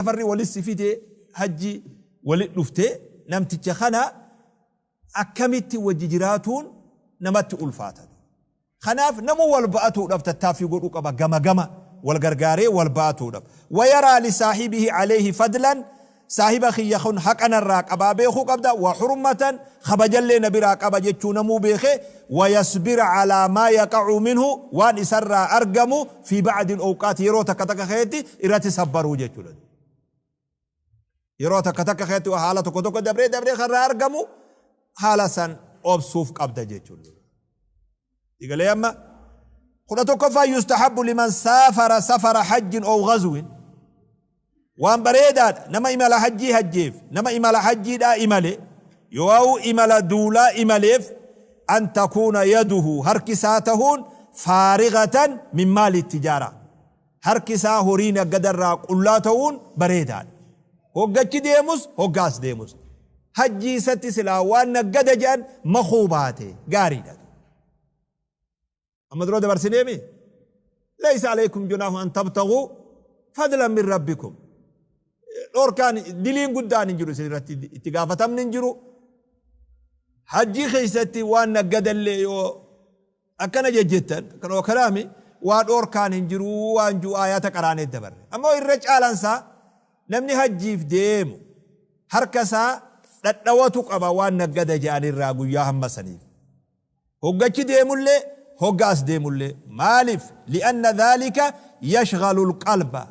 Safarri walit si fide hajji walit dhufte namticha kana akkamitti wajji jiraatuun namatti ulfaata. Kanaaf namuu wal ba'atuudhaaf tattaaffii godhuu qaba gama gama wal gargaaree wal ba'atuudhaaf. Wayaraa lisaahibihi alayhi fadlan Saahiba kiyya kun haqa narraa qabaa beekuu qabda, wa hurmatan, kabajallee na biraa qaba jechuu namuu beekee, wa yasbira alaa maa yaqa'u minhu, waan isarraa argamu, fi ba'dil owqaati, yeroo takka takka keessatti irratti sabbaruu jechuudha. Yeroo takka takka keessatti haala tokko tokko dabree dabree kan irraa argamu haala san obsuuf qabda jechuudha. Digalee amma 11ffaa yustahabbu liman saafara safara hajjin ow ghazwin waan bareedaadha nama imala hajjii hajjeef nama imala hajjiidhaa imale yoo'u imala duulaa imaleef an takuuna yaduhu harki isaa tahuun faarigatan min maali tijaara harki isaa horii naggadarraa qullaa ta'uun bareedaadha hoggachi deemus hoggaas deemus hajjii isatti silaa waan naggada jedhan makuu baate gaariidha. Amma dura dabarsineemi laysa alaykum junaahu an tabtaguu fadlan min rabbikum dhorkaan diliin guddaan hin jiru isin irratti itti gaafatamni hin jiru hajjii keessatti waan naggadallee yoo akkana jejjettan kan kalaami waa dhorkaan hin jiru waan jiru aayaata qaraanee dabarre ammoo irra caalansaa namni hajjiif deemu harka isaa dhadhawatu qaba waan naggada jedhanirraa guyyaa hamma saniif Hogga achi deemullee hogga as deemullee. Maaliif? Li'anna dhaalika yashghalu alqalba.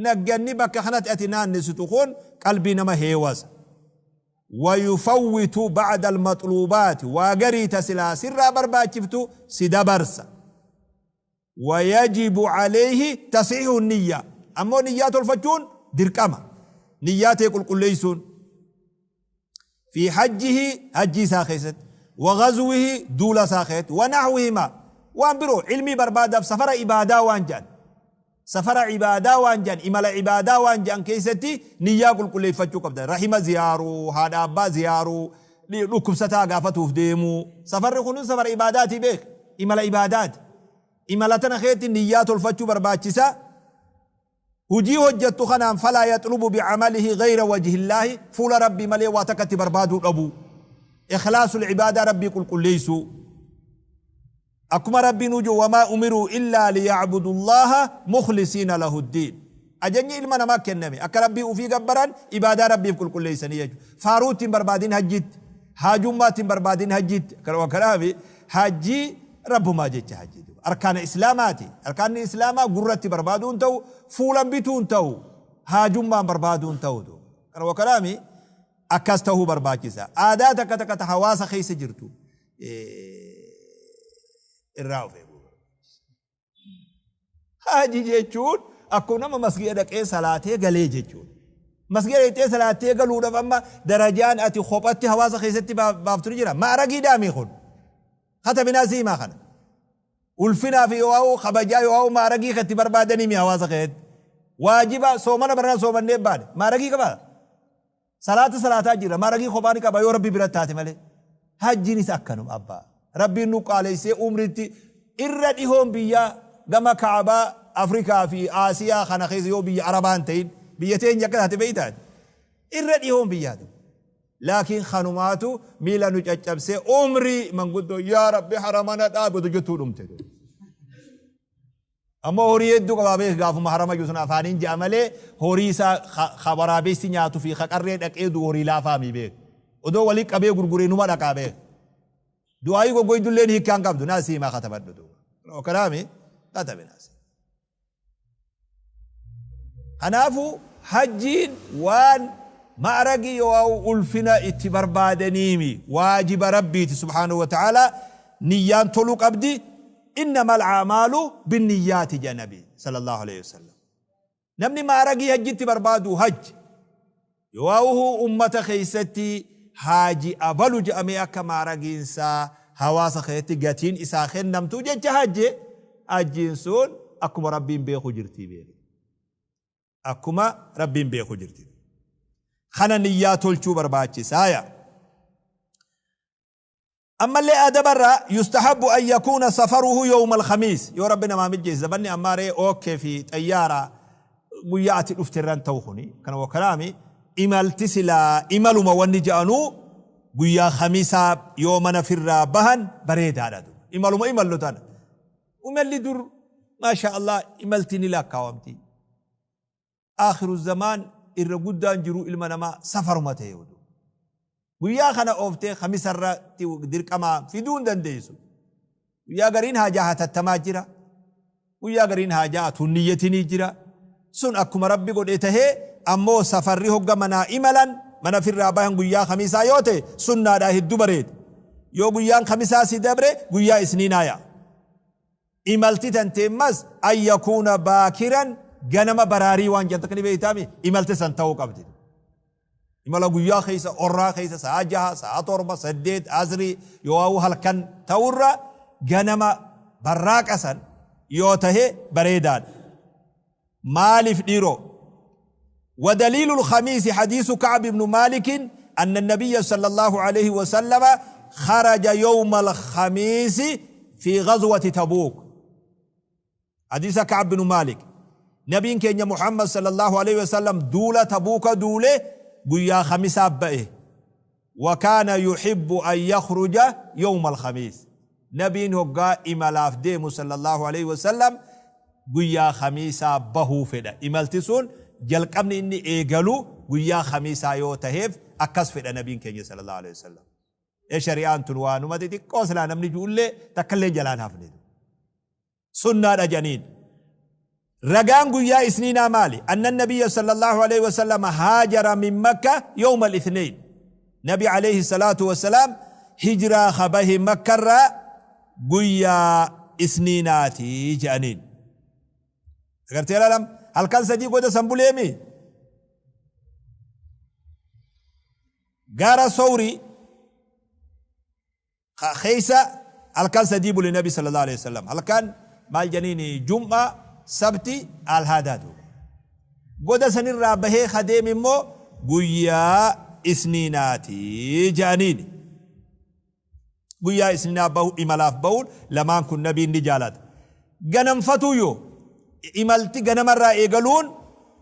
Nagganni bakka kanatti ati naannessitu kun qalbii nama heewasa. Wayufawwitu ba'da almaxluubaati. Waa garii ta silaa sirraa barbaachiftu si dabarsa. Wayajibu alayhi tasiihu niyya. Ammoo niyyaa tolfachuun dirqama. Niyyaa tee qulqulleessuun. Fi hajjihi hajjii isaa keessatti. Wa ghazwihi duula isaa keessatti. Wa nahwihima waan biroo ilmii barbaadaaf safara ibaadaa waan jedhan. Safara ibaadaa waan jedhan imala ibaadaa waan jedhan keessatti niyyaa qulqulleeffachuu qabda. Rahima ziyaaruu, haadha abbaa ziyaaruu, dhukkubsataa gaafatuuf deemuu. Safarri kun safara ibaadaatii beek. Imala ibaadaati. Imala tana keetti niyyaa tolfachuu barbaachisa. Hujii hojjattu kanaan falaa yaxlubu bicamalihi gayra wajhillaahi fuula Rabbii malee waa takka itti barbaaduu dhabuu. Ikhlaasul ibaadaa Rabbii qulqulleessuu. Akkuma Rabbiin ujuu wamaa umiruu illaa liyacbudullaaha mukhlisiina lahuddiin. Ajajni ilma namaa kenname akka Rabbii ufii gabbaran ibaadaa Rabbiif qulqulleessanii jechuudha. Faaruu itti hin barbaadin hajjiitti. Haajummaa itti hin barbaadin hajjiitti. Kanaaf hajjii Rabbumaa jecha hajjii. Arkaana Islaamaati. Arkaanni Islaamaa gurratti barbaaduu hin ta'u, fuulan bituu hin ta'u, haajummaan barbaaduu hin ta'u. Kanaaf akkas ta'uu barbaachisa. Aadaa takka takka ta hawaasa keessa jirtu irraa of eeguu barbaachisa. Haji jechuun akkuma nama masgiida dhaqee salaatee galee jechuudha. Masgiida dhaqxee salaattee galuudhaaf amma darajaan ati kophatti hawaasa keessatti baaftu ni jira. Ma'aragiidhaami kun. Katabinaa si himaa kana. Ulfinaa fi yoo kabajaa yoo ma'aragii kan itti barbaadanii mi hawaasa keessatti. Waajiba soomana barana soomannee baane. Ma'aragii qabaa? Salaata salaataa jirra. Maaragii kophaa ni qaba yoo Rabbi bira taate malee. Hajjiinis akkanuma abbaa. Rabbiin nu qaaleessee umritti irra dhihoon biyyaa gama Ka'abaa Afrikaa fi Aasiyaa kana keessa yoo biyya Arabaa hin ta'in biyya teenya akka taate beektaati. Irra dhihoon biyyaati. Laakiin kanumaatu miila nu caccabsee umrii manguddoo yaa Rabbi haramana dhaabi jettuu dhumte. Ammoo horii hedduu qabaa beeki gaafuma harama jiru sun afaaniin je'a malee horii isaa ka waraabessi nyaatu fi ka qarree dhaqee du'u horii laafaa mii beeki. Odoo wali qabee gurguree numa dhaqaa beeki. Du'aayii goggoydulleen hiikkaa hin qabdu naa siimaa katabadhu duuba. Kanaami katabi naa sii. Kanaafu hajjiin waan ma'ragii yoo ulfina itti barbaadaniimi waajiba Rabbiiti subhaanahu wa ta'aalaa niyyaan toluu qabdi. Innamal a'maalu binniyyaati jedha Nabi sallallahu aleyhi wasallam. Namni maaragii hajjitti barbaadu hajji. Yoohu ummata keessatti haaji abalu jedhamee akka maaragiin isaa hawaasa keessatti gatiin isaa kennamtuu jecha hajje hajjiin sun akkuma Rabbiin beeku jirtii beeki. Akkuma Rabbiin beeku jirti. Kana niyyaa tolchuu barbaachisaaya. Ammallee adaba irraa yustahabbu an yakuuna safaruhu yawma alkhamiis yoo Rabbi namaa mijjeesse zabanni ammaa ree ookkee fi xayyaara Guyyaa ati dhufte irraan ta'u kuni kana wakalaami imalti silaa imaluma wanni ja'anuu guyyaa khamisaa yoo mana firraa bahan bareedaadha duba. Imaluma imallu tana. Imalli dur maasha Allah imalti ni lakkaawamti. Aakhiru zamaan irra guddaan jiruu ilma namaa safaruma ta'e oduu. Guyyaa kana ooftee khamisarratti dirqamaa fiduu hin dandeessu. Guyyaa gariin haajaa hatattamaa jira. Guyyaa gariin haajaa atuun niyyatinii jira. Sun akkuma Rabbi godhe tahee ammoo safarri hogga manaa imalan mana firraa bahan guyyaa khamisaa yoo ta'e sunnaadhaa hedduu bareeda. Yoo guyyaan khamisaa si dabre guyyaa isniinaa ya'a. Imalti tantee immas an yakuuna baakiran ganama baraarii waan jedhan takka ni beeytaami imalte san ta'uu qabdi. Imala guyyaa keessa orraa keessa sa'a 6, sa'a 7, 8, asrii yoo halkan ta'urra ganama barraaqa san yoo tahe bareedaadha. Maaliif dhiiroo? ودليل الخميس حديث كعب بن مالك أن النبي صلى الله عليه وسلم خرج يوم الخميس في غزوة تبوك. حديث كعب بن مالك نبي كenya محمد صلى الله عليه وسلم duula Tabuuka duule guyyaa khamisaa ba'e. وكان يحب أن يخرج يوم الخميس Nabiin hoggaa imalaaf deemu sallallaahu aleyhi wa sallam guyyaa khamiisaa bahuu fedha. Imalti sun jalqabni inni eegalu guyyaa khamiisaa yoo taheef akkas fedha Nabiin keenya sallallaahu aleyhi wa sallam. Ee shari'aan tun waanuma xixiqqoo silaa namni ju'ullee takkalleen jalaan hafne. Sunnaadha jedhaniin. Ragaan guyyaa isniinaa maali? Anna nabiyya sallallahu alaihi wasallam haajara min Makka yawma al-ithnain. Nabi alayhi salaatu wassalaam hijraa ka bahe Makkarraa guyyaa isniinaati jedhaniin. Agartee ilaalam halkan sadii goda san buleemi? Gaara Sowrii Keessa halkan sadii bule Nabi sallallahu alaihi wasallam. Halkan maal janiini Jum'a, Sabti, Alhaadaa duuba. Goda sanirraa bahee ka deeme immoo guyyaa Isniinaati jedhaniini. Guyyaa Isniinaa bahu imalaaf bahuun lamaan kun Nabiin ni jaalata. Ganamfatuu yoo imalti ganamarraa eegaluun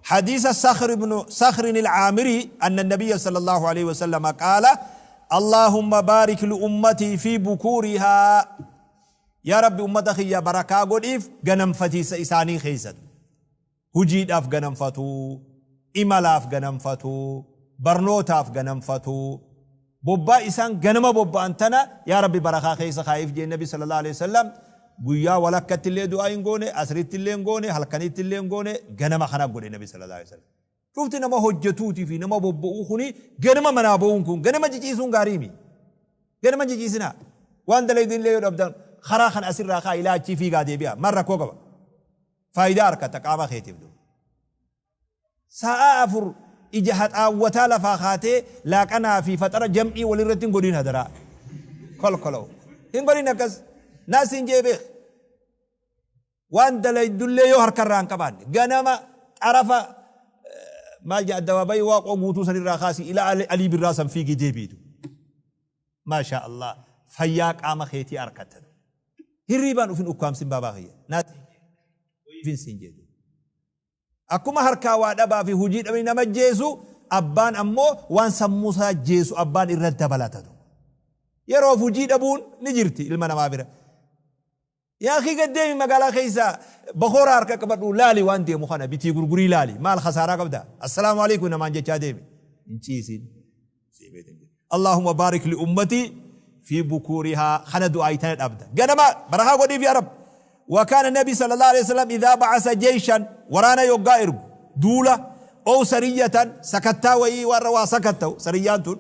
hadiisa Sakhr ibn Sakhrin al-Aamiri anna nabiyya sallallahu alaihi wasallam qaala Allahumma baarik li ummatii fi bukuurihaa yaa Rabbi ummata kiyya barakaa godhiif ganamfatiisa isaanii keessatti. Hujiidhaaf ganamfatuu, imalaaf ganamfatuu, barnootaaf ganamfatuu, bobbaa isaan ganama bobba'an tana yaa Rabbi barakaa keessa kaa'iif jee Nabi sallallahu alaihi wasallam guyyaa walakkatti illee du'aa hin goone, asritti illee hin goone, halkanitti illee hin goone, ganama kana godhe Nabi sallallahu alaihi wasallam. Cufti nama hojjetuutii fi nama bobba'uu kuni ganama manaa ba'uun kun ganama ciciisuun gaarii mi? Ganama ciciisinaa. Waan dalaydan illee yoo dhabdan karaa kan asirraa kaa ilaa achii fiigaa deebi'a. Maal rakkoo qaba? Faayidaa arkatta qaama keetiif duuba. Sa'aa 4 ija haxaawwataa lafaa kaatee laaqanaa fi faxara jam'ii walirratti hin godhin hadaraa. Kolkolow. Hin godhin akkas. Naa siin jee beek. Waan dalaydullee yoo harkarraa hin qabaanne. Ganama xarafa maal jedha addabaabayii Waaqoo Guutuu sanirraa kaasii ilaa Alii Birraa san fiigii deebiitu. Maashaa Allah fayyaa qaama keetii arkatta. Hirriibaan uf hin ukkaamsin baabaa kiyya. Naa siin jeedu. Wayiifin siin jeedu. Akkuma harkaa waa dhabaa fi hujii dhabni nama jeesu abbaan ammoo waan sammuu isaa jeesu abbaan irra dabalata tokko. Yeroof hujii dhabuun ni jirti ilma namaa bira. Yaa akii gad deemi magaalaa keessa bakooraa harka qabadhu laali waan deemu kana bitii gurgurii laali maal khasaaraa qabda assalaamu alaikum namaan jechaa deemi hin ciisin. Allahumma baarik li ummatii fi bukuurihaa kana du'aayi tana dhabda ganama barakaa godhiif yaa rab wa kaana nabi sallallahu alaihi wasallam idhaa ba'asa jeyshan waraana yoggaa ergu duula ow sariyatan sakattaa wayii warra waa sakatta'u sariyyaan tun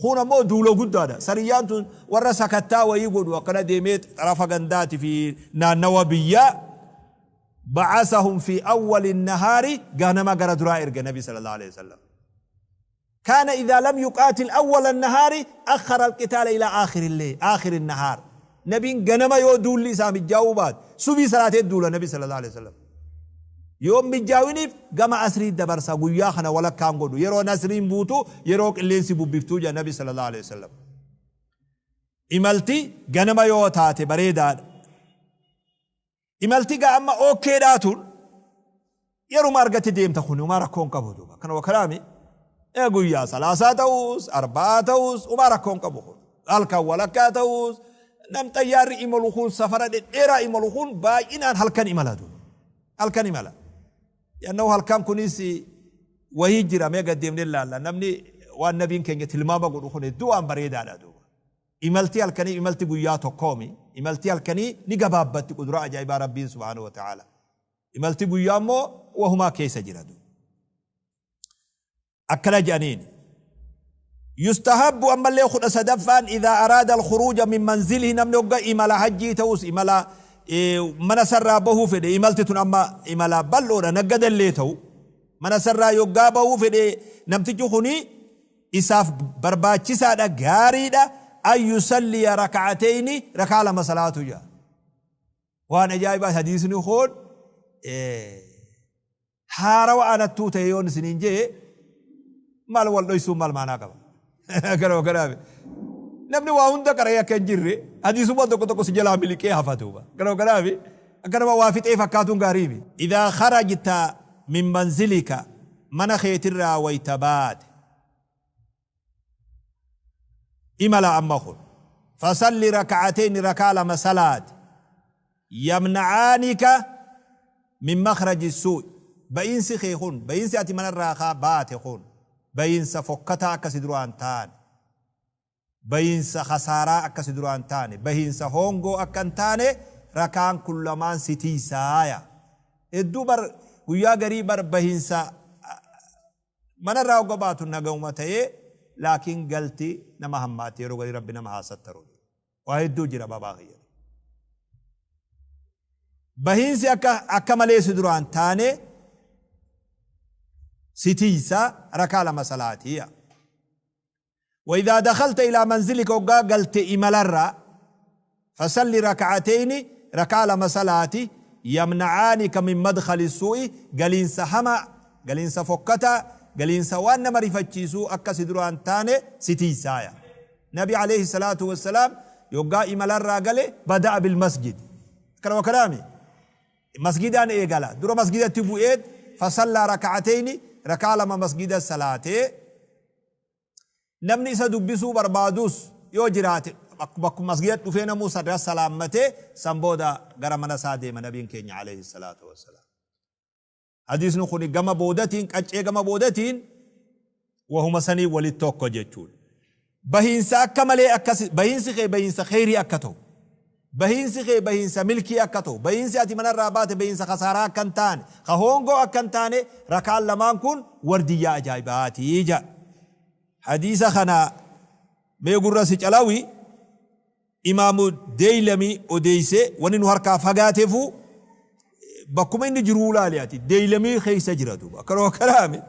Kun ammoo duula guddaadha. Sariyyaan tun warra sakattaa wayii godhu akkana deemee xarafa gandaati fi naannawa biyyaa ba'asahum fi awwali nahaari ganama gara duraa erga Nabi sallallahu alaihi wasallam. Kaana idhaa lam yuqaatil awwala nahaari akhara alqitaala ilaa aakhiri illee aakhiri nahaar. Nabiin ganama yoo duulli isaa mijjaa'uu baate subii salaatee duula Nabi sallallahu alaihi wasallam. Yoo hin mijjaawiniif gama asrii dabarsa guyyaa kana walakkaan godhu yeroo nasriin buutu yeroo qilleensi bubbiftuu jedha Nabi sallallahu alaihi wasallam. Imalti ganama yoo taate bareedaadha. Imalti gaa amma okkeedhaa tun. Yeruma argatte deemta kun umaa rakkoo hin qabu duuba. Kana wakalaami guyyaa salaasaa ta'us arba'aa ta'us umaa rakkoo hin qabu kun. Halkan walakkaa ta'us nam xayyaarri imalu kun safara dhedheeraa imalu kun baay'inaan halkan imala duuba. Halkan imala. Yannoo halkan kunis wahii jira mee gad deemnee ilaalla. Namni waan nabiin keenya tilmaama godhu kun hedduu waan bareedaadha duuba. Imalti halkanii imalti guyyaa tokkoomi. Imalti halkanii ni gabaabbatti quduraa ajaa'ibaa Rabbiin subhaanahu wa ta'ala. Imalti guyyaa immoo wahumaa keessa jira duuba. Akkana jedhaniin. Yustahabbu ammallee 13ffaan idhaa araada alkhuruuja min manzilihi namni hogga imala hajjii ta'us imala mana sarraa bahuu fedhe imalti tun amma imala bal'oodha naggadallee ta'u mana sarraa yoggaa bahuu fedhe namtichi kuni isaaf barbaachisaadha gaariidha an yusalliya raka'ateyni rakaa lama salaatu jedha. Waan ajaa'ibaa hadiisni kun haarawa anattuu ta'e yoon isiniin jee maal wal dhoysuun maal maanaa qaba. Gara garaabe. Namni waa hunda qara'ee akka hin jirre hadiisummaan tokko tokko si jalaa miliqee hafa duuba. Gara garaabe akka nama waa fixee fakkaatuun gaarii mi. Idaa kharajta min manzilika mana keetirraa wayta baate. Imala amma kun. Fasalli raka'atayni rakaa lama salaati. Yamna'aanika min makhraji suu'i. Ba'iinsi kee kun, ba'iinsi ati manarraa kaa baate kun, ba'iinsa fokkataa akka si duraan taane, ba'iinsa khasaaraa akka si duraan taane, bahiinsa hoongoo akka hin taane rakaan kun lamaan si tiysaaya. Hedduu bar guyyaa garii bar bahiinsa Manarraa hogga baatu nagahuma ta'ee laakiin galti nama hammaatti yeroo garii rabbi nama haa sattaru. Waa hedduu jira babaa kiyya. Bahiinsi akka akka malee si duraan taane si tiysa rakaa lama salaatiya. Wa idhaa dakhalta ilaa manzilika hoggaa galte imalarraa fasalli raka'ateyni raka'aa lama salaati yamna'aanika min madkhali suu'i galiinsa hamaa galiinsa fokkataa galiinsa waan nama rifachiisuu akka si duraan taane si tiysaaya. Nabi alayhi salaatu wassalaam yoggaa imalarraa gale bada'a bil masjid. Akkana wakanaami. Masgidaan eegala. Dura masgidatti bu'eet fasallaa raka'ateyni raka'aa lama masgida salaatee Namni isa dubbisuu barbaadus yoo jiraate bakkuma masgida dhufee namuu sadra salaammatee san booda gara mana isaa deema nabiin keenya alayhi salaatu wassalaam. Hadiisni kun gama boodatiin qaccee gama boodatiin wahuma sanii walitti tokko jechuudha. Bahiinsa akka malee akkas bahiinsi kee bahiinsa kheyrii akka ta'u Bahiinsi kee bahiinsa milkii akka ta'u, bahiinsi ati manarraa baate bahiinsa khasaaraa akka hin taane, ka hoongoo akka hin taane rakaan lamaan kun wardiyyaa ajaa'ibaati ja'a. Hadiisa kana mee gurra si calawi Imaamu Deylami odeeyse wanni nu harkaa fagaateefuu bakkuma inni jiruu laali ati Deylamii keessa jira duuba akkanuma kalaami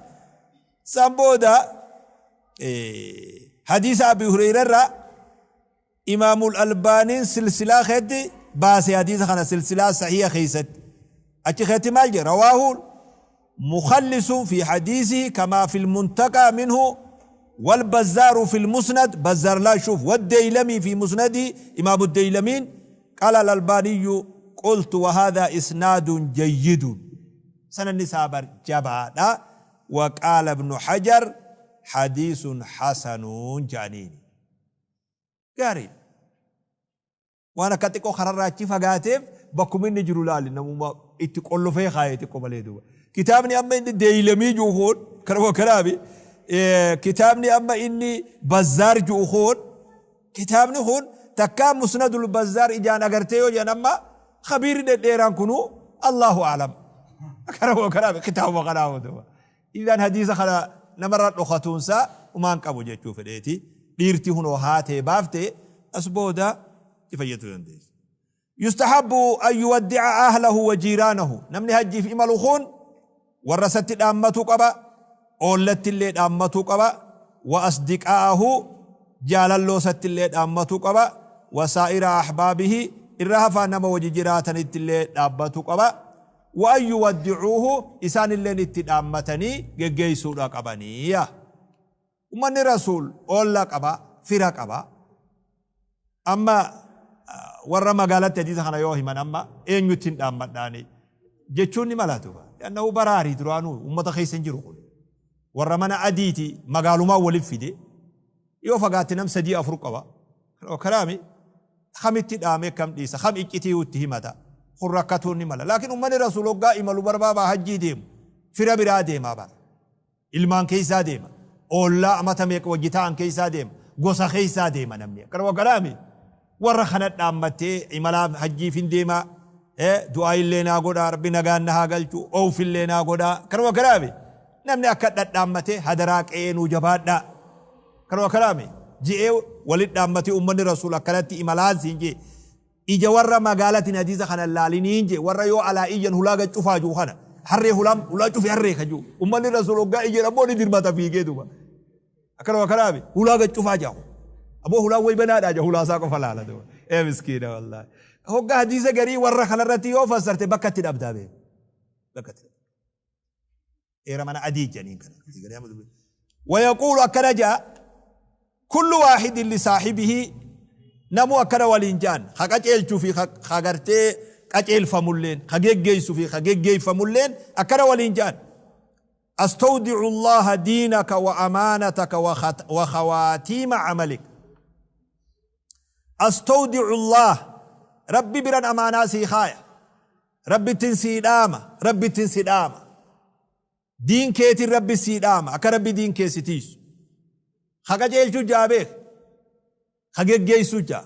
san booda hadiisa Abi Hureyra irraa Imaamul Albaaniin silsilaa keetti baase hadiisa kana silsilaa sahiha keessatti. Achi keetti maal jedhe? Rawaahu mukhallisun fi hadiisihi kamaa fil muntaqaa minhu wal bazzaaru fil musnad bazzaar laa shuuf wad-deylamii fi musnadii imaamu deylamiin qaala al-albaaniyyu qultu wa haadhaa isnaadun jayyidun sanadni isaa bar jabaadha wa qaala ibnu hajar hadiisun hasanuun jedhaniini. Gaariidha. Waan akka xiqqoo kararraa achi fagaateef bakkuma inni jiru laali namuma itti qollofee kaayee xiqqoo malee duuba. Kitaabni amma inni deeylamii jiru kun kanuma kanaafi kitaabni amma inni bazzaar jiru kun kitaabni kun takkaa musnadul bazzaar ijaan agartee yoo jedhan amma khabiirri dhedheeraan kunuu Allahu a'lam. Kanuma kanaafi kitaabuma kanaafu duuba. Idan hadiisa kana namarra dhokatuunsaa humaan qabu jechuu fedheeti. Dhiirti hunoo haatee baafte as booda itti fayyaduu dandeessi. Yustahabbu an yuwaddi'a ahlahu wa jiiraanahu. Namni hajjiif imalu kun warra isatti dhaammatuu qaba, oollatti illee dhaammatuu qaba, wa asdiqaa'ahu jaalalloo isatti illee dhaammatuu qaba, wa saa'ira ahbaabihi irra hafaa nama wajji jiraatanitti illee dhaabbatuu qaba. Wa an yuwaddi'uuhu isaanilleen itti dhaammatanii geggeessuudha qabanii. Yaa ummanni Rasuul oollaa qaba, fira qaba. Amma warra magaalatti hadiisa kana yoo himan amma eenyutti hin dhaammadhaani jechuun ni mala duuba. Li'annahu baraarii duraanuu ummata keessa hin jiru kun. Warra mana adiiti magaalumaa walif fide. Yoo fagaatte nam sadii afur qaba. Karaami kamitti dhaamee kam dhiisa kam iccitii itti himata. Kun rakkatuun ni mala. Laakiin ummanni Rasuul hoggaa imalu barbaabaa hajjii deemu. Fira biraa deemaa bara. Ilmaan keessaa deema. Oollaa amata meeqa wajji ta'an keessaa deema. Gosa keessaa deema namni. Akkana waggalaami. Warra kana dhaammattee imalaaf hajjiif hin deemaa. Du'aa illee naa godhaa rabbi nagaan na haa galchu oof illee naa godhaa. Akkana waggalaami. Namni akka dhadhaammatee hadaraa qe'ee nuu jabaadhaa. Akkana waggalaami. Ji'ee walit dhaammatee uummanni rasuul akkanatti imalaan siin jee. Ija warra magaalatiin hadiisa kana hin laaliniin jee warra yoo alaa iyyan hulaa gad cufaa jiru kana harree hulaan hulaa cufi harree ka jiru ummanni rasuul hoggaa iyyan ammoo ni dirmata fiigee duuba akkana wakanaami hulaa gad cufaa jaa aboo hulaan way banaadhaa jaa hulaa isaa qofa laala duuba ee miskiina wallaahi hoggaa hadiisa garii warra kanarratti yoo fassarte bakka itti dhabdaa bee bakka itti dheera mana adii janiin kana. Wayaquulu akkana ja'a kullu waahidin lisaahibihi namuu akkana waliin ja'an ka qaceelchuu fi ka gartee qaceelfamulleen ka geggeessu fi ka geggeeffamulleen akkana waliin ja'an. Astawdi'u Allaha diinaka wa amaanataka wa khawaatiima camalik. Astawdi'u Allaha Rabbi biran amaanaa sii kaaya. Rabbittin sii dhaama, Rabbittin si dhaama. Diin keetin Rabbi sii dhaama, akka Rabbi diin kee si tiiysu. Ka qaceelchuu ja'a beek, ka geggeessuu ja'a.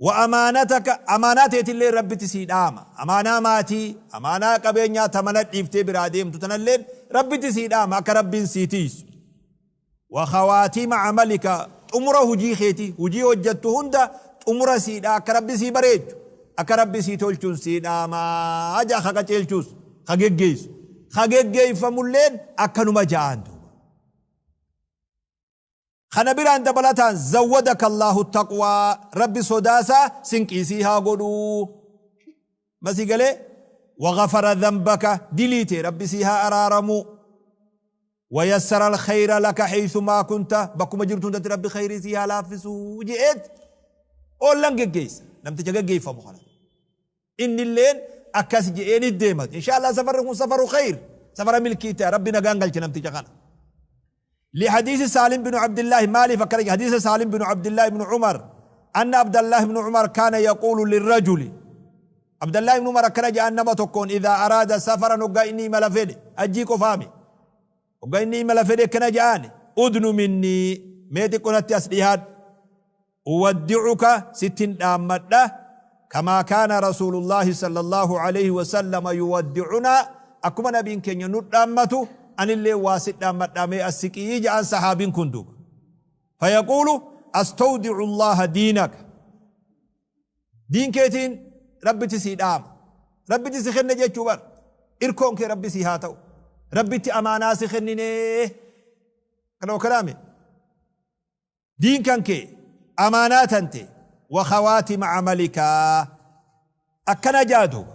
Wa amaanataka, amaanaa teetillee Rabbitti sii dhaama. Amaanaa maatii, amaanaa qabeenyaa ta mana dhiiftee biraa deemtu tanalleen Rabbitti sii dhaama, akka Rabbiin sii tiiysu. Wa khawaatiima amalika, xumura hujii keetii, hujii hojjattu hunda xumura siidha akka Rabbi sii bareechu, akka Rabbi sii tolchun sii dhaama ja'a ka qaceelchuus, ka geggeessu, ka geggeeffamulleen akkanuma ja'aan duuba. Kana biraan dabalataan zawwadaka Allaahu taqwaa, Rabbi sodaa isaa sinqii sii haa godhuu. Masii galee wa ghafara dhanbaka, dilii tee Rabbi sii haa araaramuu. Wayassara alkhayra laka haythumaa kunta bakkuma jirtu hundatti Rabbi khayrii sii haa laaffisu je'eet oollan geggeessa namticha geggeeffamu kana. Innilleen akkas je'een iddeemat. Insha Allah safarri kun safaru khayr safara milkii ta'a Rabbi nagaan galche namticha kana. لحديث سالم بن عبد الله مالي فكر حديث سالم بن عبد الله بن عمر أن عبد الله بن عمر كان يقول للرجل عبد الله بن عمر كان جاء نما تكون إذا أراد سفرا وقا إني ملفني أجي قفامي وقا إني ملفني كان جاءني أدن مني ميتي كنت أسليهاد أودعك ستين دامدا كما كان رسول الله صلى الله عليه وسلم يودعنا أكما نبين كن ينود أن اللي واسد دامدا مي أسكي جاء صحابين كندوب فيقول أستودع الله دينك Diin keetiin Rabbitti sii dhaama. Rabbitti si kenne jechuu bar. Irkoon kee Rabbi sii haa ta'u. Rabbitti amaanaa si kenninee. Kana kalaame. Diin kan kee amaanaa tante wa khawaatima amalikaa. Akkana jaa duuba.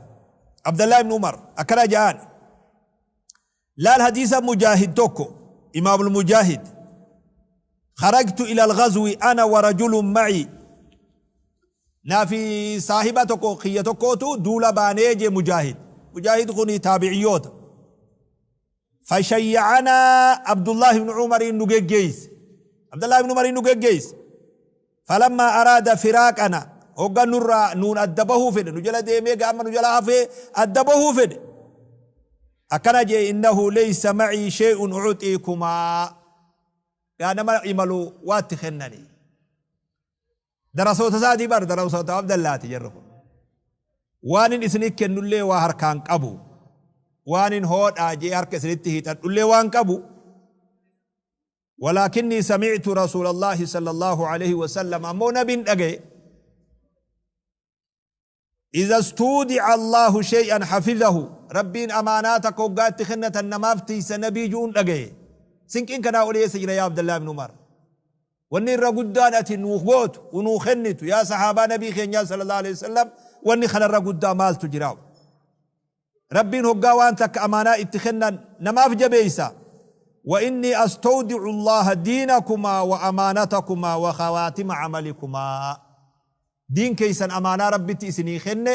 Abdallah ibn Umar akkana ja'aan. Laal hadiisa Mujaahid tokko Imaamul Mujaahid kharajtu ila al-ghazwi ana wa rajulun ma'i naa fi saahiba tokko kiyya tokkootu duula baanee jee Mujaahid. Mujaahid kuni taabiciyyoota. Fashayyacanaa Abdullah ibn Umariin nu geggeeyse. Abdullah ibn Umariin nu geggeeyse. Falammaa araada firaaqana hogga nurraa nuun adda bahuu fedhe nu jala deemee ga amma nu jala hafee adda bahuu fedhe akkana jee innahu laysa macii shay'un ucxiikumaa gaa nama imalu waatti kennanii darasoota isaatii bar darasoota abdallaati jarri kun waanin isinii kennullee waa harkaan qabu waanin hoodhaa jee harka isinitti hiixadhullee waan qabu Walaakinnii sami'tu Rasuulallaahi sallallaahu aleyhi wasallam ammoo Nabiin dhagaye Iza stuudi'a Allaahu shay'an hafizahu Rabbiin amaanaa takka hoggaa itti kennatan namaaf tiysa Nabii ju'uun dhagaye. Sinqiin kanaa olii eessa jira yaa Abdallaah ibn Umar? Wanni irra guddaan ati nuu gootu, nuu kennitu yaa sahaabaa Nabii keenyaa sallallaahu aleyhi wasallam wanni kanarra guddaa maaltu jira? Rabbiin hoggaa waan takka amaanaa itti kennan namaaf jabeeysa. Wa innii astawdi'u Allaaha diinakumaa wa amaanatakumaa wa khawaatima camalikumaa. Diin keeysan amaanaa Rabbitti isinii kenne,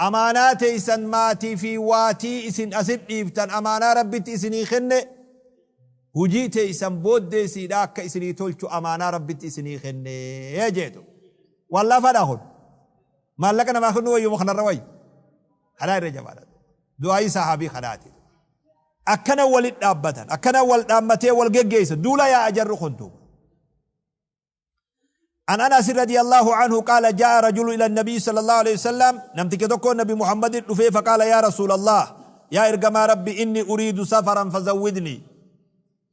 Amaanaa teeysan maatii fi waatii isin asit dhiiftan amaanaa Rabbitti isinii kenne, hujii teeysan booddee isiidhaa akka isinii tolchu amaanaa Rabbitti isinii kenne jeetu. Waan laafaadhaa kun? Maallaqa namaa kennuu wayyu moo kanarra wayya? Kanaa irra jabaadha. Du'aayii sahaabii kanaati. Akkana walit dhaabbatan, akkana wal dhaammatee wal geggeessa, duula yaa'a jarri kun duuba. An Anas radiyallahu anhu qaala jaa'a rajulu ila nabii sallallahu alayhi wasallam, namticha tokko nabi Muhammadin dhufee, faqaala yaa rasuulallah, yaa ergamaa rabbi, inni uriidu safaran fazawwidni,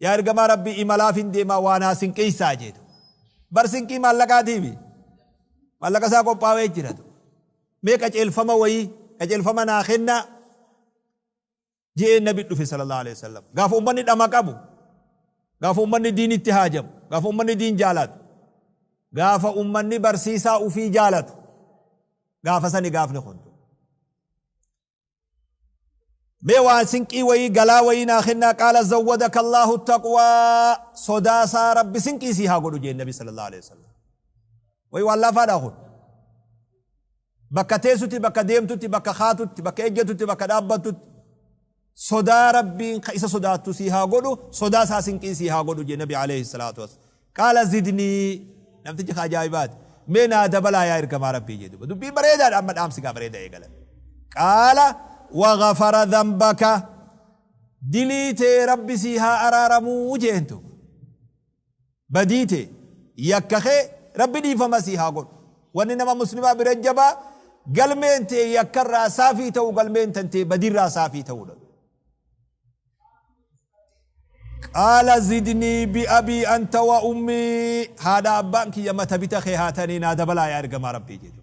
yaa ergamaa rabbi, imalaaf hin deemaa waa naa sinqeessaa jeetu. Bar sinqii maallaqaatiifi maallaqa isaa qophaa'ee jira. Mee qaceelfama wayii qaceelfama naa kennaa je'ee nabi dhufe sallallahu alaihi wasallam. Gaafa ummanni dhama qabu, gaafa ummanni diinitti haajamu, gaafa ummanni diin jaalatu, gaafa ummanni barsiisaa ufii jaalatu, gaafa sani gaafni kun. Mee waan sinqii wayii galaa wayii naa kennaa. Qaala zawwadaka Allahu taqwaa, sodaasaa rabbi sinqii sii haa godhu jeen nabi sallallahu alaihi wasallam. Wayi waan laafaadha kun. Bakka teessutti, bakka deemtutti, bakka kaatutti, bakka ejjatutti, bakka dhaabbattutti sodaa rabbiin ka isa sodaattu sii haa godhu, sodaa isaa sinqii sii haa godhu jee nabi alayhi salaatu wasalaam. Qaala zidnii, namtichi ka ajaa'ibaati. Mee naa dabalaa yaa ergamaa rabbii jee duba. Dubbii bareedaadha, amma dhaamsi gaa bareeda eegalan. Qaala waghafara dhanbaka, dilii tee rabbi sii haa araaramuu jeentu. Badii tee, yakka kee Rabbi dhiifama sii haa godhu. Wanni nama muslimaa bira jabaa galmeen tee yakka irraa saafii ta'uu, galmeen tantee badii irraa saafii ta'uudha. Qaala zidnii bi abii anta wa ummii, haadha abbaan kiyya mata bita kee haa ta'anii naa dabalaa yaa ergamaa Rabbii jedhu.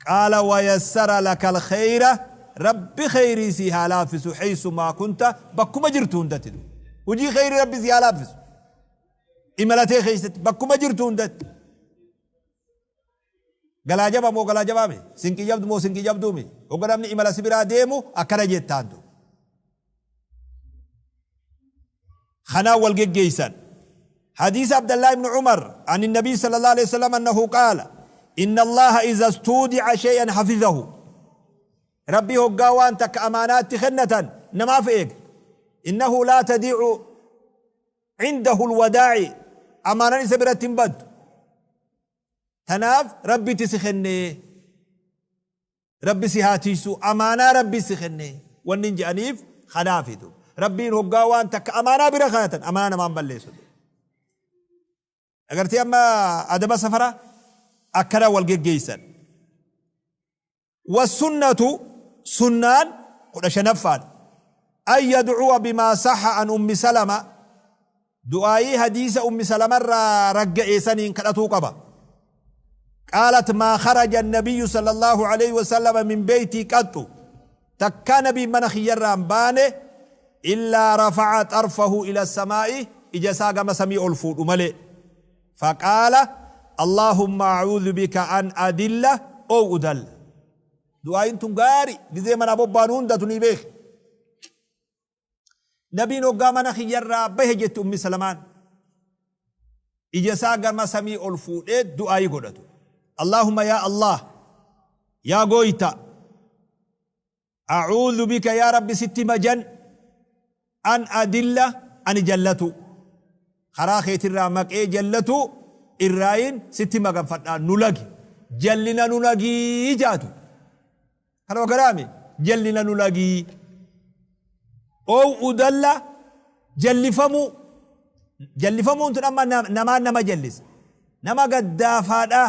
Qaala wayassara lakal kheyra, Rabbi kheyrii sii haa laaffisu, heysumaa kunta, bakkuma jirtu hundatti. Hujii kheyrii Rabbi sii haa laaffisu. Imala tee keessatti bakkuma jirtu hundatti. Galaa jaba moo galaa jabaa mi? Sinqii jabdu moo sinqii jabduu mi? Hogga namni imala si biraa deemu akkana jettaan du. Kanaan wal geggeessan. حديث عبد الله بن عمر عن النبي صلى الله عليه وسلم أنه قال إن الله إذا استودع شيئا حفظه، ربي هقا وان تك أمانات خنة نما فيك، إنه لا تضيع عنده الوداع، أمانة سبرة بد. Tanaaf rabbitti si kennee rabbi si haa tiisu, amaanaa rabbi si kennee wanni hin je'aniif kanaafitu. Rabbiin hoggaa waan takka amaanaa bira kaayatan amaanaa namaan balleessu. Agartee, amma adaba safara akkana wal geggeessan. Wasunnatu, sunnaan 15ffaadha. An yadcuwa bimaa saxa an ummi salama, du'aayii hadiisa ummi salamarraa ragga'e saniin kadhatuu qaba. Qaalat maa kharaja annabiyyu sala allahu alayhi wasalama min beeytii qaxxu, takkaa nabiin mana kiyyarraa hin baane, illaa rafaca xarfahu ila samaa'i, ija isaa gama samii ol fuudhu malee. Faqaala allaahumma a'uudhu bika an adilla ow udalla. Du'aayin tun gaari gizee manaa bobbaanu hundatu ni beeki. Nabiin hoggaa mana kiyyarraa bahe, jetti ummi salamaan, ija isaa gama samii ol fuudhee du'aayii godhatu. Allaahumma, yaa Allah, yaa gooyta, a'uudhu bika, yaa rabbi sitti majan, an adilla, ani jallatu, karaa keetirraa maqee jallatu irraayin sitti maganfadhaa, nu lagi, jallina nu lagii jaatu. Kana wakaraami jallina nu lagii. Ow udalla, jallifamuu. Jallifamuun tun amma namaan nama jallisa, nama gaddaafaadha,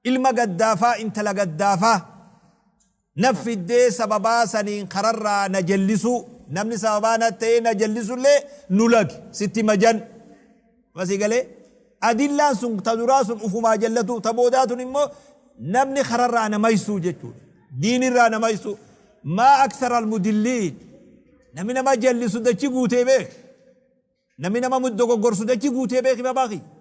ilma gaddaafaa, intala gaddaafaa na fiddee sababaa saniin kararraa na jallisuu, namni sababaa na ta'ee na jallisullee nu lagi sitti majan. Masii galee adillaan sun ta duraa sun ufumaa jallatu, ta boodaa tun immoo namni kararraa na maysuu jechuudha, diinirraa na maysuu. Maa aksara almudilliin, namni nama jallisu dachi guutee beek, namni nama dogoggorsu dachi guutee beeki. Babaa kiyya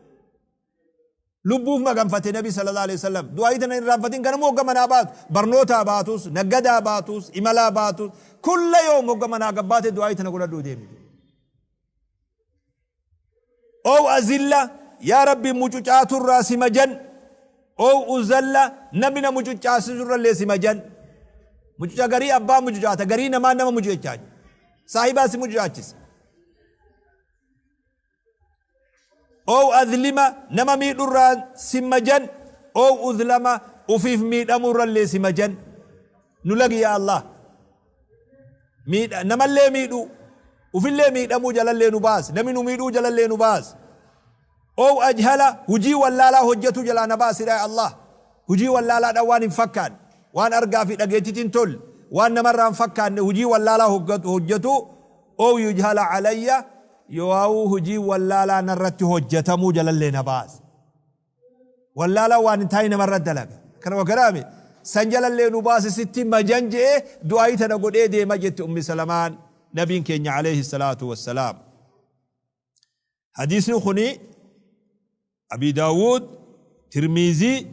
lubbuuf maganfate nabi sallallahu alaihi wasallam. Du'aayii tana hin irraanfatin. Ganama hogga manaa baatu, barnootaa baatus, naggadaa baatus, imalaa baatus, kulla yoom hogga manaa gabbaate du'aayii tana godhadhuu deemi. Ow azilla, yaa rabbi mucucaaturraa si majan. Ow uzalla namni na mucucaasisu irrallee si majan. Mucuca garii abbaa mucucaata garii namaa nama mucucaacha. Saahibaa si mucucaachisa. Ow adlima nama miidhurraa si majan. Ow udlama ufiif miidhamurrallee si majan. Nu lagi yaa Allah. Miidha namallee miidhuu ufillee miidhamuu jalallee nu baasi. Namni nu miidhuu jalallee nu baasi. Ow ajhala hujii wallaalaa hojjatuu jalaa na baasi yaa Allah. Hujii wallaalaadhaan waan hin fakkaanne, waan argaa fi dhageettitti hin tolle, waan namarraa hin fakkaanne hujii wallaalaa hojjatuu ow yujhala alayya yoo'aawuu hujii wallaalaa narratti hojjatamuu jalallee na baasi. Wallaalaa waan hin taane namarra dalaga. Kana wakaraami san jalallee nu baasi sitti majan je'ee du'aayii tana godhee deema jetti Ummi Salamaan nabiin keenya alayhi salaatu wassalaam. Hadiisni kuni Abi Daawud, Tirmiizii,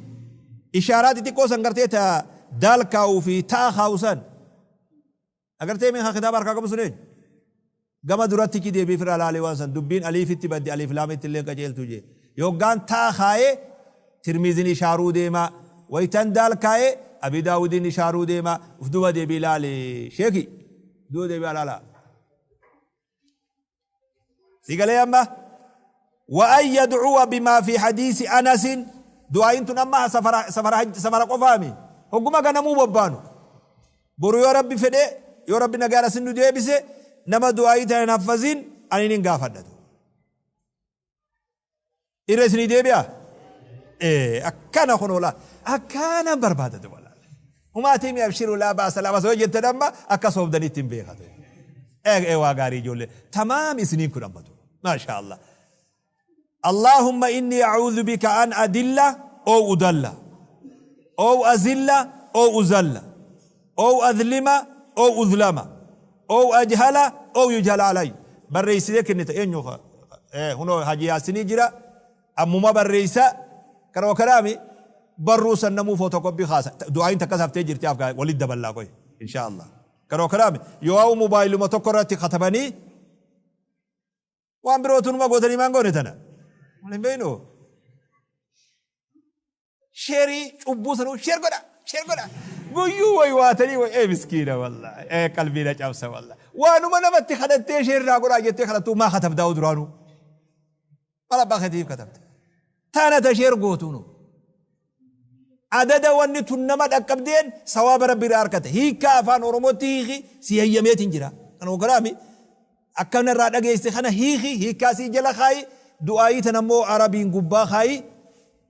ishaaraa xixiqqoo san gartee ta daal kaa'uu fi ta'a kaa'u san agartee mee kitaaba harkaa qabu sun eenyu? Gama duratti ki deebii firraa laalee waan san dubbiin aliifitti baddi aliif laamitti illee qajeeltu jee. Yoggaan ta'a kaa'ee Tirmiiziin ishaaruu deema waytan daal kaa'ee Abi Daawudiin ishaaruu deema uf duba deebii laali sheeki duba deebii laalaa. Si galee amma? Wa an yad'uwa bimaa fi hadiisi Anasin du'aayin tun amma safara safara safara qofaami hogguma ganamuu bobbaanu boru yoo rabbi fedhe yoo rabbi nagaan asin nu deebise nama du'aayii tana hin haffazin ani nin gaafadhatu Irra isinii deebi'a? Ee, akkana kunoo laa. Akkana barbaada duba laala. Humaatii mi abshiru laa baasa laa baasa yoo jettan amma akka soobdanitti hin beekatu. Ee, ee waa gaarii ijoollee. Tamaam isiniin kun ammatu. Maasha Allah. Allahumma inni a'uudhu bika an adilla ow udalla. Ow azilla ow uzalla. Ow adlima ow udlama. Ow ajhala ow yujhala alay. Barreessitee kennita eenyu hunoo Haji Yaasinii jira ammuma barreessa kana wakaraami barruu san namuu footokopii kaasa du'aayin takkas haftee jirti afgaa walitti daballaa qoy insha Allah kana wakaraami yoo ha'u mobaayiluma tokko irratti katabanii waan birootu numa gootanii maan goone tana wal hin beeynu. Sheerii cubbuu sanuu sheer godha sheer godha guyyuu way waatanii way ee miskiina wallahi ee qalbii na cabsa wallahi waanuma namatti kadhattee sheer naa godhaa jettee kadhattuu maa katabdaa duraanuu maal abbaa keetiif katabde taana ta sheer gootuunu adada wanni tun nama dhaqqabdeen sawaaba rabbi irraa argate hiikkaa afaan oromootti hiiki si hayyameetiin jira kan hogaraami Akka narraa dhageesse kana hiiki, hiikkaa isii jala kaayi, du'aa'ii tana immoo Arabiin gubbaa kaayi,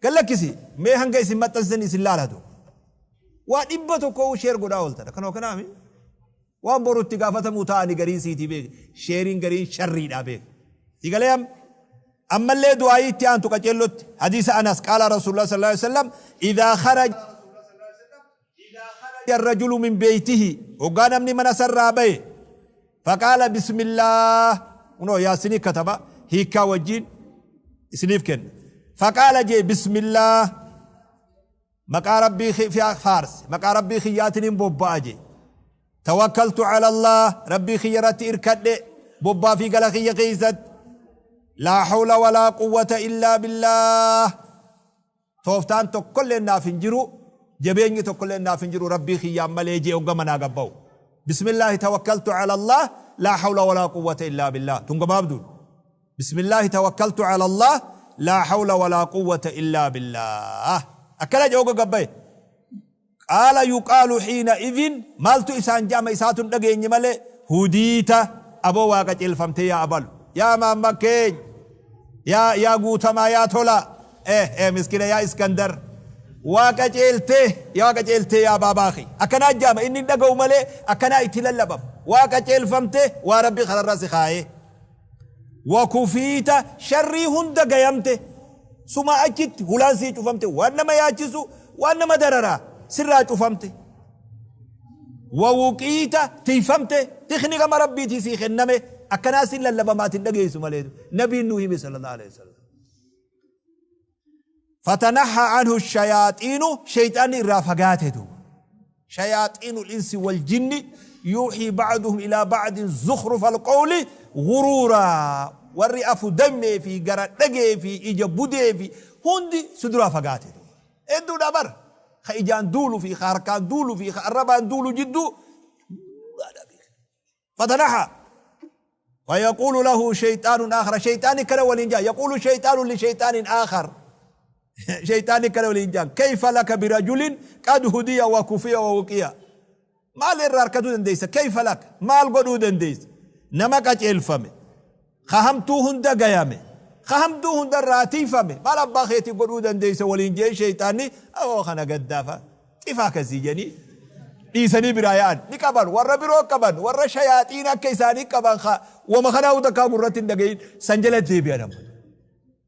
gad lakkisi. Mee hanga isin maxxansitan isin laala duuba. Waa 100 share godhaa ooltan. Akkanuma kanaami. Waan boru itti gaafatamuu ta'ani gariin siitii beeki. Sheeriin gariin sharriidhaa beeki. Si galee amma? Ammallee du'aa'ii itti aantu qaceellotti. Hadiisa Anas qaala Rasuulullah sallallahu alaihi wasallam idhaa kharaja الرجل من بيته hoggaa namni mana sarraa baye faqaala bismillaah kunoo yaasinii kataba hiikkaa wajjiin isiniif kenna faqaala jee bismillaah maqaa rabbii faarse maqaa rabbii kiyyaatiin bobba'a jee tawakkaltu ala allah rabbii kiyya irratti irkadhe bobbaa fi gala kiyya keessatti laa hawla walaa quwwata illaa billaah Tooftaan tokkolleen naaf hin jiru, jabeenyi tokkolleen naaf hin jiru Rabbii kiyyaan malee je'e hogga manaa gad bahu. Bismillaahi tawakkaltu ala Allaah laa hawla walaa quwwata illaa billaah. Tun gabaabduudha. Bismillaahi tawakkaltu ala Allaah laa hawla walaa quwwata illaa billaah. Akkana je'e hogga gad bahe. Qaala yuqaalu hiina idhin maaltu isaan je'ama isaatu hin dhageenye malee hudiita aboo waa qaceelfamtee yaa abalu yaa maamma keenya yaa yaa guutamaa yaa tolaa eh eh miskina yaa iskandar waa qaceeltee yaa qaceeltee yaa baabaa kee akkanaa je'ama inni hin dhaga'u malee akkanaa itti lallabama waa qaceelfamtee waa rabbi kanarra si kaayee Wa kufiita sharrii hunda gayamte sumaa achitti hulaan sii cufamte waan nama yaachisu waan nama dararaa sirraa cufamte. Wa wuqiita tiyfamte tikni gama rabbiitii sii kenname akkanaa sin lallabamaatiin dhageessu malee nabiin nuu hime sallallahu alaihi wasallam. Fatanaha anhu shayaaxiinu sheyxaanni irraa fagaate duuba. Shayaaxiinu insi wal jinni yuuxii ba'duhum ilaa ba'din zukhrufal qawli guruuraa warri afu dammee fi gara dhagee fi ija budee fi hundi si duraa fagaate duuba. Hedduudha bar. Ka ijaan duulu fi ka harkaan duulu fi ka arrabaan duulu jidduu duulaadha beeka. Fatanaha. Fayaquulu lahu shayxaanun aakhar. Shayxaanni kana waliin jaa. Yaquulu shayxaanu li shayxaanin aakhar. Shayxaanni kana waliin jaa. Kayfa laka birajulin qad hudiya wa kufiya wa wuqiya. Maal irraa arkatuu dandeessa? Kayfa lak? Maal godhuu dandeessa? Nama qaceelfame, ka hamtuu hunda gayame, ka hamtuu hunda irraa tiyfame, maal abbaa keetii godhuu dandeessa waliin je'ee sheyxaanni awoo kana gaddaafa xifaa kasii jedhanii dhiisanii biraa yaa'an. Ni qaban, warra biroo qaban, warra shayaaxiin akka isaanii qaban ka wama kanaa'uu takkaa gurratti hin dhagayin san jala deebi'an amma.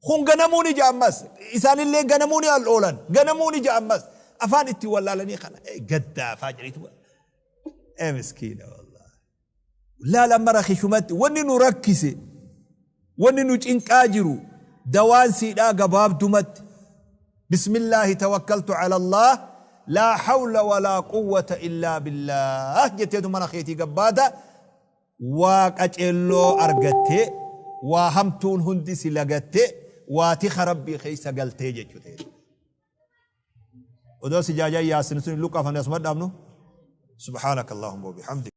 Kun ganamuu ni ja'a ammas. Isaanillee ganamuu ni al oolan. Ganamuu ni ja'a ammas. Afaan itti wallaalanii kana gaddaafaa jedhaniitu. Ee miskiina wallahi. Laala amma rakishumatti wanni nu rakkise wanni nu cinqaa jiru dawaan siidhaa gabaabdumatti bismillaahi tawakkaltu ala Allah laa hawla walaa quwwata illaa billaah jetteetu mana keetii gabbaata Waa qaceelloo argattee, waa hamtuun hundi si lagattee, waa tika Rabbii keessa galtee jechuu ta'e. Odoo si jaajaa yaasin sun luqqaafamne asuma dhaabnu. Subhaanaka Allahumma wa bihamdik.